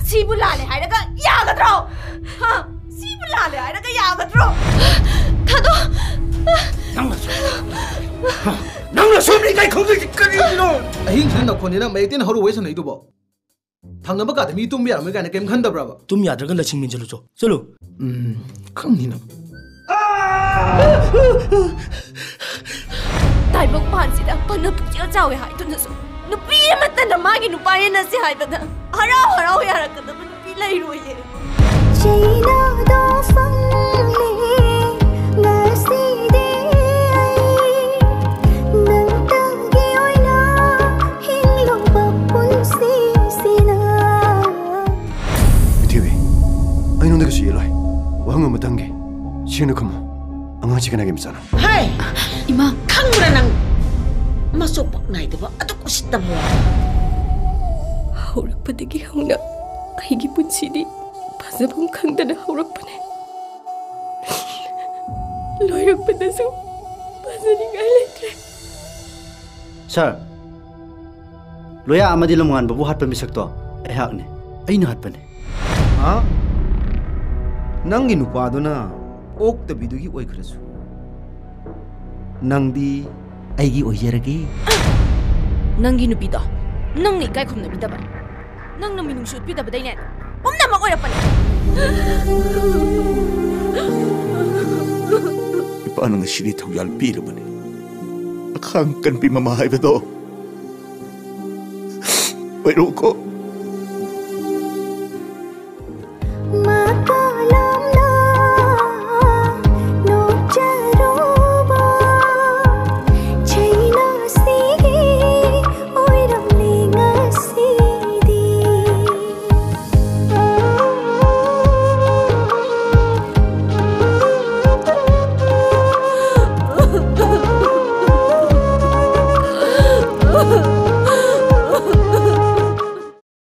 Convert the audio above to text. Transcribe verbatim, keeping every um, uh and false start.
ꯁꯤꯕꯨ ꯂꯥꯜꯂꯦ ꯍꯥꯏꯔꯒ ꯌꯥꯒꯗ꯭ꯔꯣ? ꯍꯥ? ꯁꯤꯕꯨ ꯂꯥꯜꯂꯦ ꯍꯥꯏꯔꯒ ꯌꯥꯒꯗ꯭ꯔꯣ? ꯊꯥꯗꯣꯛ! ꯅꯪꯅꯁꯨ ꯅꯪꯅꯁꯨ ꯏꯀꯥꯏ ꯈꯪꯗ꯭ꯔꯤꯁꯤ ꯀꯔꯤꯒꯤꯅꯣ? ꯑꯍꯤꯡꯁꯤꯗ ꯅꯈꯣꯟꯅꯤꯅ ꯃꯌꯦꯛꯇꯩꯅ ꯍꯧꯔ ꯋꯥꯔꯤ ꯁꯥꯟꯅꯩꯗꯨꯕꯣ? ꯊꯪꯅꯕ ꯀꯥꯗ ꯃꯤ ꯇꯨꯝꯕ ꯌꯥꯔꯝꯃꯣꯏ ꯀꯥꯏꯅ ꯀꯩꯝ ꯈꯟꯗꯕ꯭ꯔꯕ? ꯇꯨꯝ ꯌꯥꯗ꯭ꯔꯒ ꯂꯁꯤꯡ ꯃꯦꯟꯁꯤꯜꯂꯨꯆꯣ꯫ ꯆꯠꯂꯨ꯫ ꯎꯝ, ꯈꯪꯅꯤꯅ꯫ ꯇꯥꯏꯕꯪ ꯄꯥꯟꯁꯤꯗ ꯐꯅ ꯄꯨꯛꯆꯦꯜ ꯆꯥꯎꯋꯦ ꯍꯥꯏꯗꯨꯅꯁꯨ ꯅꯨꯄꯤ ꯑꯃꯠꯇꯅ ꯃꯥꯒꯤ ꯅꯨꯄꯥ ꯌꯦꯟꯅꯁꯤ ꯍꯥꯏꯕꯗ ꯍꯔꯥꯎ ꯍꯔꯥꯎ ꯌꯥꯔꯛꯀꯗꯕ ꯅꯨꯄꯤ ꯂꯩꯔꯣꯏꯌꯦ꯫ ꯆꯩꯅꯥꯗꯣ ꯐꯪꯂꯦ ꯉꯁꯤꯗꯤ ꯑꯩ ꯅꯪꯇꯒꯤ ꯑꯣꯏꯅ ꯍꯤꯡꯂꯨꯕ ꯄꯨꯟꯁꯤꯁꯤꯅ꯫ ꯄ꯭ꯔꯤꯊꯤꯕꯤ, ꯑꯩꯉꯣꯟꯗ ꯀꯩꯁꯨ ꯌꯦꯠꯂꯣꯏ꯫ ꯋꯥꯍꯪ ꯑꯃꯇꯪꯒꯤ ꯁꯦꯡꯅ ꯈꯨꯝꯃꯨ꯫ ꯑꯉꯥꯡꯁꯤ ꯀꯅꯥꯒꯤ ꯃꯆꯥꯅꯣ? ꯍꯥꯏ! ꯏꯃꯥ! ꯈꯪꯕ꯭ꯔꯥ ꯅꯪ? ꯃꯆꯣꯛ ꯄꯛ ꯅꯥꯏꯗꯕ ꯑꯗꯨꯛ ꯎꯁꯤꯠꯇꯕ ꯋꯥ꯫ ꯍꯧꯔꯛꯄꯗꯒꯤ ꯍꯧꯅ ꯑꯩꯒꯤ ꯄꯨꯟꯁꯤꯗꯤ ꯐꯖꯐꯝ ꯈꯪꯗꯅ ꯍꯧꯔꯛꯄꯅꯦ꯫ ꯂꯣꯏꯔꯛꯄꯗꯁꯨ ꯐꯖꯅꯤꯡꯉꯥꯏ ꯂꯩꯇ꯭ꯔꯦ꯫ ꯁꯥꯔ, ꯂꯣꯌꯥ ꯑꯃꯗꯤ ꯂꯝꯉꯥꯟꯕꯕꯨ ꯍꯥꯠꯄ ꯃꯤꯁꯛꯇꯣ ꯑꯩꯍꯥꯛꯅꯤ꯫ ꯑꯩꯅ ꯍꯥꯠꯄꯅꯤ꯫ ꯍꯥ? ꯅꯪꯒꯤ ꯅꯨꯄꯥꯗꯨꯅ ꯑꯣꯛꯇꯕꯤꯗꯨꯒꯤ ꯑꯣꯏꯈ꯭ꯔꯁꯨ, ꯅꯪꯗꯤ ꯑꯩꯒꯤ ꯑꯣꯏꯖꯔꯒꯦ꯫ ꯅꯪꯒꯤ ꯅꯨꯄꯤꯗꯣ ꯅꯪꯅ ꯏꯀꯥꯏ ꯈꯨꯝꯅꯕꯤꯗꯕ, ꯅꯪꯅ ꯃꯤꯅꯨꯡꯁꯤ ꯎꯠꯄꯤꯗꯕꯗꯩꯅꯦ ꯄꯨꯝꯅꯃꯛ ꯑꯣꯏꯔꯛꯄꯅꯦ꯫ ꯏꯄꯥꯅ ꯉꯁꯤꯗꯤ ꯊꯧꯖꯥꯜ ꯄꯤꯔꯕꯅꯤ꯫ ꯑꯈꯥꯡ ꯀꯟꯕꯤ ꯃꯃꯥ ꯍꯥꯏꯕꯗꯣ ꯑꯣꯏꯔꯣꯀꯣ꯫